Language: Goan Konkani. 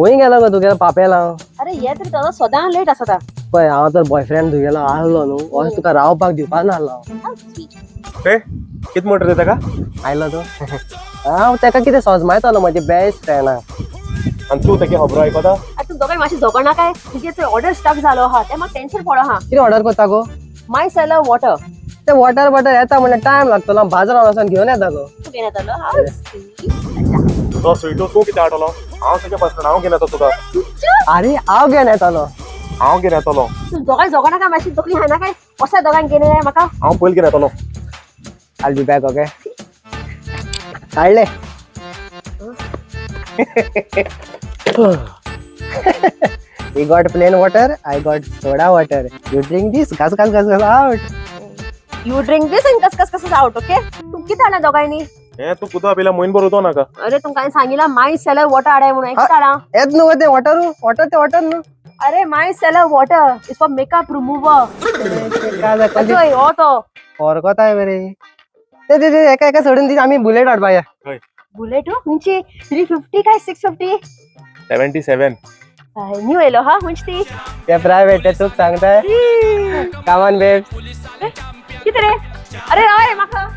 खंय गेलो गो तुगेलो पापेला? अरे, ये तरी तो सदां लेट आसता. पळय, हांव तर बॉयफ्रेंड तुगेलो आहलो न्हू, अशें तुका रावपाक दिवपा नासलो हांव. ए, कित मोटर दिता का? आयलो तूं. हांव तेका कितें सजमायतलो, म्हजे बेस्ट फ्रेंडा. आनी तूं तेगे खबरो आयकता? अरे, तूं दोगांय मातशें झगडना काय? तुगे थंय ऑर्डर स्टक जालो आहा, ते म्हाका टेन्शन पडो आहा. कितें ऑर्डर करता गो? माय सेलर वॉटर. ते वॉटर बॉटर येता म्हणल्यार टायम लागतलो. हांव बाजारान वचोन घेवन येता गो. तूं घेवन येतलो? How sweet. तो स्वीटो, तूं कितें हाडटलो? हांव तुगे बसना, हांव घेवन येता तुका. अरे, हांव घेवन येतलो. हांव घेवन येतलो. तूं दोगांय झगडना काय? मातशी तकली खायना काय? कशें दोगांक घेवन येय म्हाका? हांव पयलीं घेवन येतलो. I'll be back, okay? काडले. You got plain water, I got soda water. You drink this, gas gas gas gas out. You drink this and कस कस कस आउट, ओके? तूं कितें हाडला दोगांयनी? हे, तूं कुदो पिला म्हयनो भर उदो नाका. अरे, तुमकां हांवें सांगिला माय सेलर वॉटर हाडाय म्हणून. कितें हाडा? येत न्हू ते वॉटर, वॉटर ते वॉटर न्हू. अरे, माय seller water is for makeup remover. काय? हो तो. फरकत आहे बरे. ते ते ते एका एका सोडून दी, आमी बुलेट हाडपा या. बुलेट म्हणजे 350 काय 650? 77. न्यू येयलो हा, म्हणजे ती. ते प्रायव्हेट ते तुक सांगताय. कामान बेब. कितें रे? अरे, राव रे म्हाका.